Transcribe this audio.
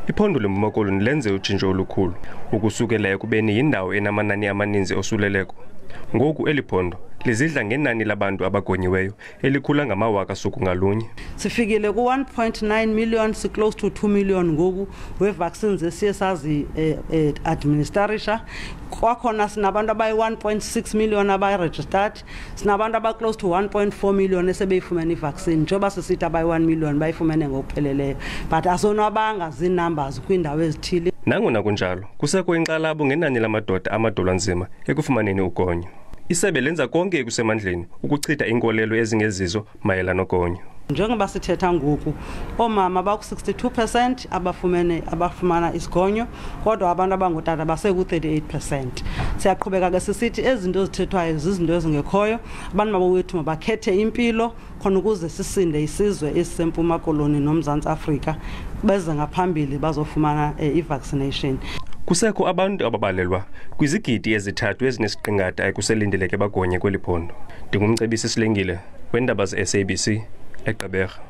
Iphondo leMpuma Koloni lenze utshintsho olukhulu ukusukela ekubeni yindawo enamanani amaninzi osuleleko. Ngoku eli phondo lizidla ngenani labantu abagonyiweyo elikhula ngamawaka suku ngalunye. Sifikile ku-1.9 million, si-close to 2 million ngoku wee-vaccines esiye sazi-administerisha. Kwakhona sinabantu abayi-1.6 million abayi-registered, sinabantu aba-close to 1.4 million esebeyifumene i-vaccine, njengoba sisithi abayi-1 million bayifumene ngokupheleleyo, but asonwabanga zii-numbers kwiindawo ezithile. Nangona kunjalo, kusekho inkxalabo ngenani lamadoda amadolwa nzima ekufumaneni ugonyo. Isebe lenza konke ekusemandleni ukuchitha iinkolelo ezingezizo mayela nogonyo. Njengoba sithetha ngoku, oomama baku-62% abafumene abafumana isigonyo, kodwa abantu abangootata baseku-38%. Siyaqhubeka ke sisithi ezi zinto zithethwayo zizinto ezingekhoyo. Abantu mabowethu mabakhethe impilo khona ukuze sisinde isizwe esiseMpuma Koloni noMzantsi Afrika, beze ngaphambili bazofumana i-vaccination. Kusekho abantu ababalelwa kwizigidi 3 ezinesiqingatha ekuselindeleke bagonye kweli phondo. Ndingumcebisi Silengile weendaba ze-SABC eGqeberha.